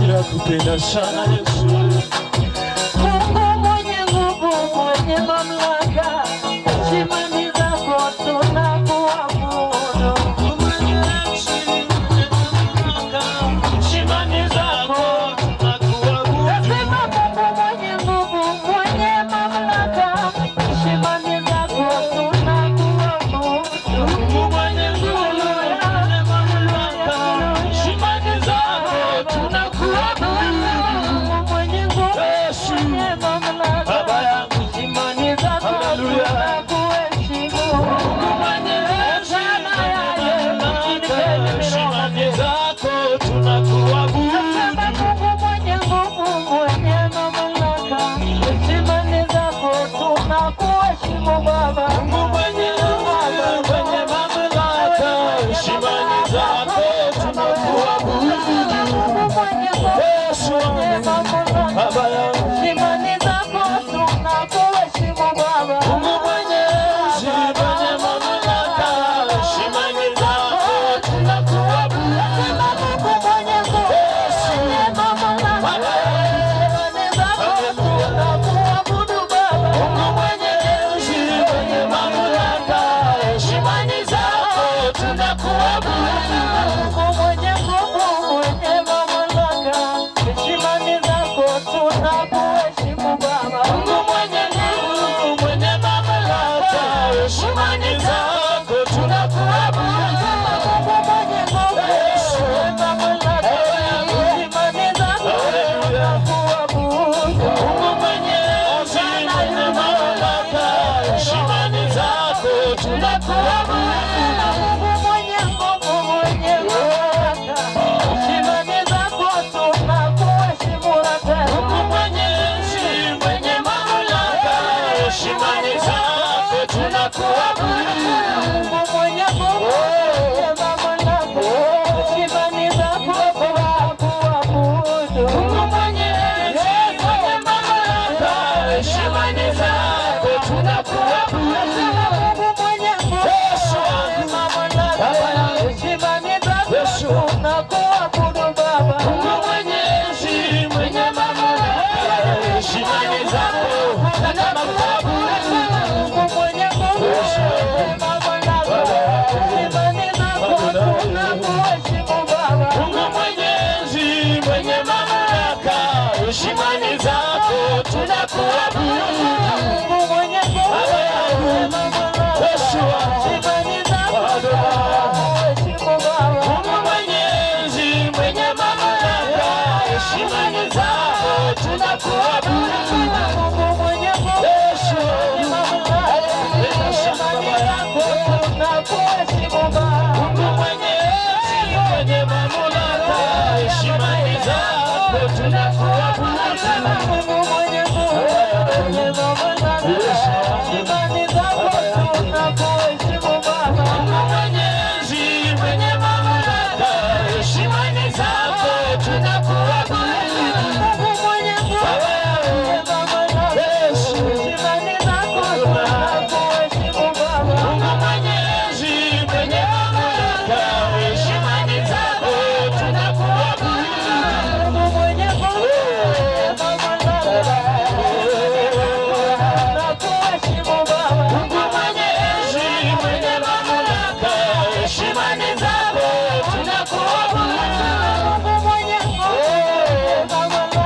Nakupenda sana Yesu. Mungu mwenye nguvu, mwenye mamlaka, heshima ni zako, tunakuabudu. Heshima ni zako, tunakuabudu. Nasema Mungu mwenye nguvu, mwenye mamlaka, heshima ni zako, tunakuabudu. Mungu mwenye nguvu, mwenye mamlaka, heshima ni zako, tunakuabudu. Mungu mwenye nguvu, Yesu, mwenye mamlaka, Baba yangu, heshima ni zako, Haleluya. tunakuheshimu. Mungu mwenye enzi, mwenye mamlaka, heshima ni zako, tunakuabudu. Nasema Mungu mwenye nguvu, mwenye mamlaka, heshima ni zako, tunakuheshimu Baba. Mungu mwenye nguvu, mwenye mamlaka, heshima ni zako, tunakuabudu. Mungu mwenye nguvu, Yesu mwenye mamlaka, Baba yangu, heshima ni zako, tunakuheshimu Baba. Mungu mwenye enzi, mwenye mamlaka, heshima ni zako, tunakuabudu. Nasema Mungu mwenye nguvu, mwenye mamlaka, heshima ni zako, tunakuabudu Baba. Mungu mwenye enzi, mwenye mamlaka, heshima ni zako, tunakuabudu. Mungu mwenye nguvu, mwenye mamlaka, heshima ni zako, tunakuheshimu Baba. Mungu mwenye nguvu, mwenye mamlaka, heshima ni zako, tunakuabudu. Mungu mwenye nguvu, mwenye mamlaka, heshima ni zako, tunakuabudu. Mungu mwenye enzi, mwenye mamlaka, heshima ni zako, tunakuabudu. Mungu mwenye nguvu, mwenye mamlaka, heshima ni zako, tunakuheshimu Baba. Mungu mwenye enzi, mwenye mamlaka, heshima ni zako, tunakuabudu. Mungu mwenyezi mwenye mamlaka, heshima ni zako tunakuabudu. Mungu mwenye nguvu, mamlaka, heshima ni zako, tunakuheshimu Baba. Mungu mwenyezi mwenye mamlaka, heshima ni zako tunakuabudu. Mungu mwenye nguvu, Baba yangu, mamlaka, Yeshua, heshima ni zako, tunakuheshimu Baba. Mungu mwenyezi mwenye mamlaka, heshima ni zako tunakuabudu. Mungu mwenye nguvu, Yeshua, mamlaka, heshima ni zako, tunakuheshimu Baba. Mungu mwenyezi mwenye mamlaka, heshima ni zako tunakuabudu. Mungu mwenye nguvu, mwenye mamlaka, heshima ni zako, tunakuheshimu Baba. Mungu mwenyezi mwenye mamlaka, heshima ni zako tunakuabudu. Mungu mwenye nguvu, Baba yangu, mwenye mamlaka, heshima ni zako, tunakuheshimu Baba. Mungu mwenyezi mwenye mamlaka, heshima ni zako tunakuabudu. Mungu mwenye nguvu, mwenye mamlaka, tunakuheshimu Baba. Mungu mwenyezi mwenye mamlaka, heshima ni zako tunakuabudu. Mungu mwenye nguvu, mamlaka,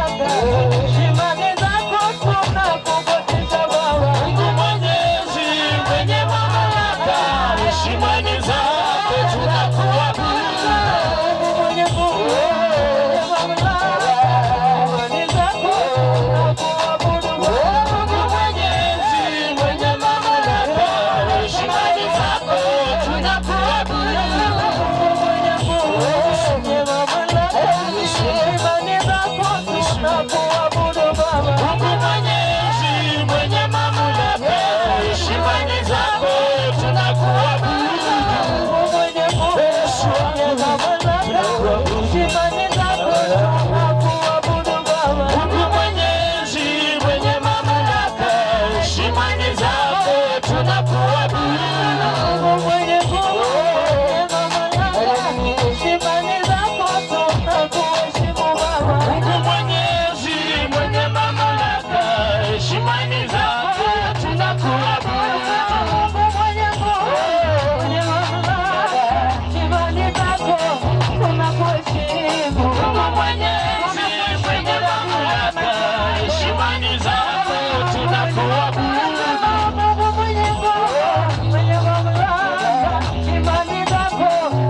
heshima ni zako, tunakukutisha Baba. Mungu mwenyezi mwenye mamlaka, heshima ni zako tunakuabudu. Mungu mwenye nguvu, mwenye mamlaka, heshima ni zako, tunakuabudu Baba. Mungu mwenyezi mwenye mamlaka, heshima ni zako tunakuabudu. Mungu mwenye nguvu, mwenye mamlaka, heshima ni zako, tunakuabudu Baba. Mungu mwenyezi mwenye mamlaka, heshima ni zako tunakuabudu. Mungu mwenye nguvu, mwenye mamlaka, heshima ni zako, tunakuabudu Baba. Mungu mwenyezi mwenye mamlaka, heshima ni zako tunakuabudu. Mungu mwenye nguvu, mwenye mamlaka, heshima ni zako, tunakuheshimu Baba. Mungu mwenyezi mwenye mamlaka, heshima ni zako tunakuabudu. Mungu mwenye nguvu, mwenye mamlaka, heshima ni zako, tunakuheshimu. Mungu mwenyezi mwenye mamlaka, heshima ni zako tunakuabudu. Mungu mwenye nguvu, mwenye mamlaka, heshima ni zako,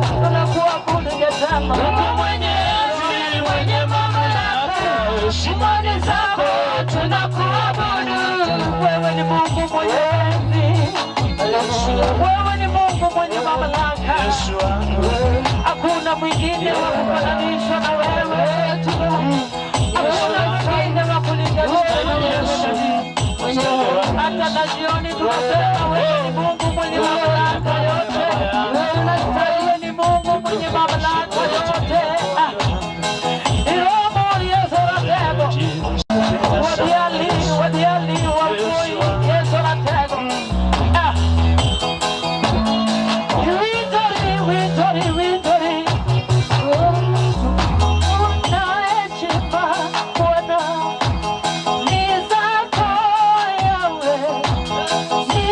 tunakuabudu Jehova. Mungu mwenyezi mwenye mamlaka, heshima ni zako tunakuabudu. Wewe ni Mungu mwenye enzi, wewe ni Mungu mwenye mamlaka, hakuna mwingine wa kufananishwa na wewe, hakuna mwingine wa kulinganishwa na wewe. Hata na jioni tunasema wewe ni Mungu mwenye mamlaka yote, wewe ni Mungu mwenye mamlaka yote. Ah. Iromo Yesu ratego, wadiali wadiali wapui Yesu ratego. Ah. Wintori, wintori, wintori. Unaheshima Bwana, ni zako Yahweh, ni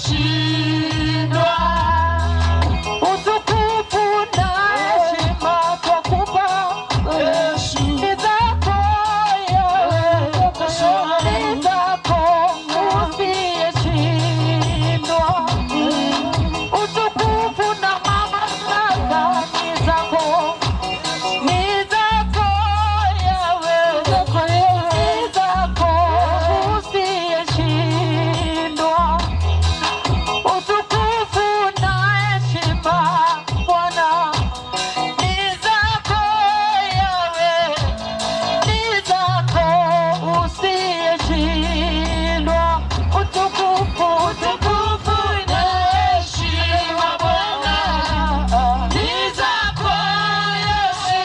usiyeshindwa. Utukufu na heshima twakupa, ni zako Yahweh, ni zako usiyeshindwa. Utukufu na mamlaka ni zako, ni zako Yahweh, ni zako usiyeshindwa. Utukufu na heshima Bwana ni zako Yahweh, ni zako usiyeshindwa. Utukufu, Utukufu na heshima Bwana ni zako Yesu,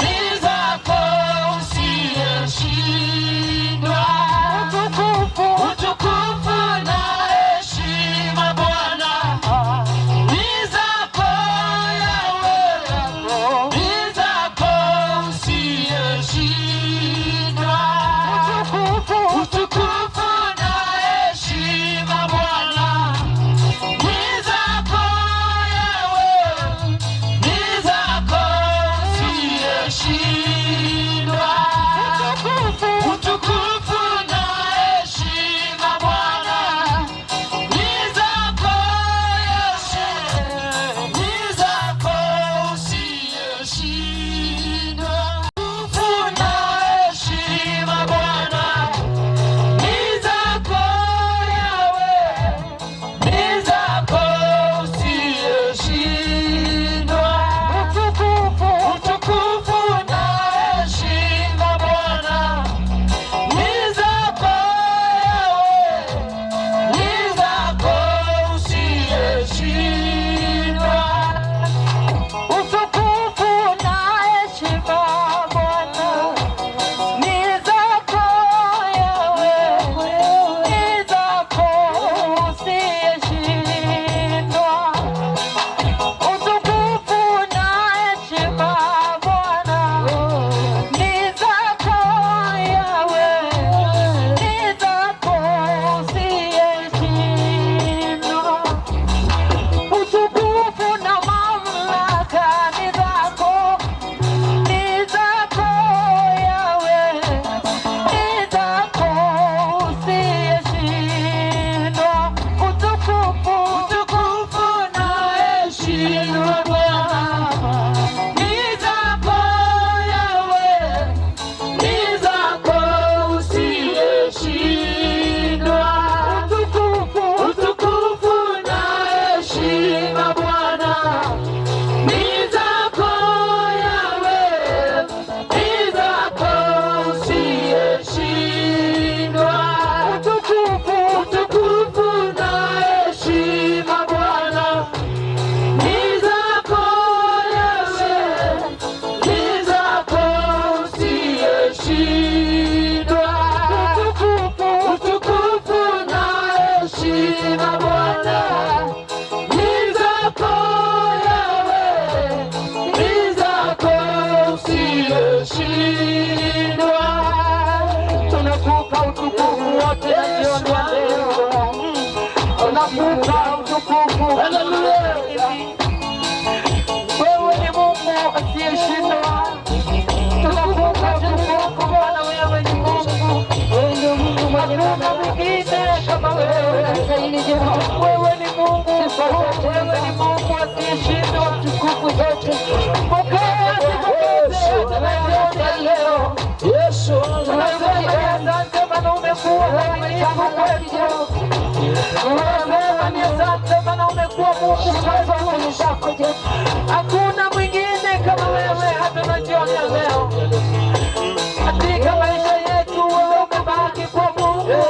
ni zako usiyeshindwa. Utukufu, Utukufu na heshima Bwana ni zako Yahweh, ni zako usiyeshindwa. Utukufu, Utukufu na heshima Bwana ni zako Yahweh, ni zako usiyeshindwa. Utukufu, Utukufu na heshima Bwana ni zako Yesu, ni zako usiyeshindwa. Utukufu na heshima Bwana ni zako Yahweh, ni zako usiyeshindwa. Utukufu, Utukufu na heshima Bwana ni zako Yahweh, ni zako usiyeshindwa. Utukufu na heshima Bwana ni zako Yahweh, ni zako usiyeshindwa. Utukufu na heshima Bwana ni zako Yahweh, ni zako usiyeshindwa. Utukufu na mamlaka ni zako, ni zako Yahweh, ni zako usiyeshindwa. Utukufu, Utukufu na heshima Bwana ni zako Yahweh, ni zako usiyeshindwa. Utukufu, Utukufu na heshima Bwana ni zako Yahweh, ni zako usiyeshindwa. Utukufu, Utukufu na heshima Bwana ni zako Yahweh, ni zako usiyeshindwa. Utukufu, Utukufu na heshima Bwana ni zako Yahweh, ni zako usiyeshindwa. Tunakupa utukufu wote na jioni ya leo, tunakupa utukufu. Haleluya. Wewe ni Mungu asiyeshindwa. Tunakupa utukufu Bwana, wewe ni Mungu. Hakuna mwingine kama wewe. Wewe ni Mungu, wewe ni Mungu asiyeshindwa. Pokea sifa zote na jioni ya leo. Yesu. Tunasema ni asante, maana umekuwa mwaminifu kwetu. Tunasema ni asante, maana umekuwa Mungu kwetu. Hakuna mwingine kama wewe hata na jioni ya leo. Katika maisha yetu wewe umebaki kwa Mungu.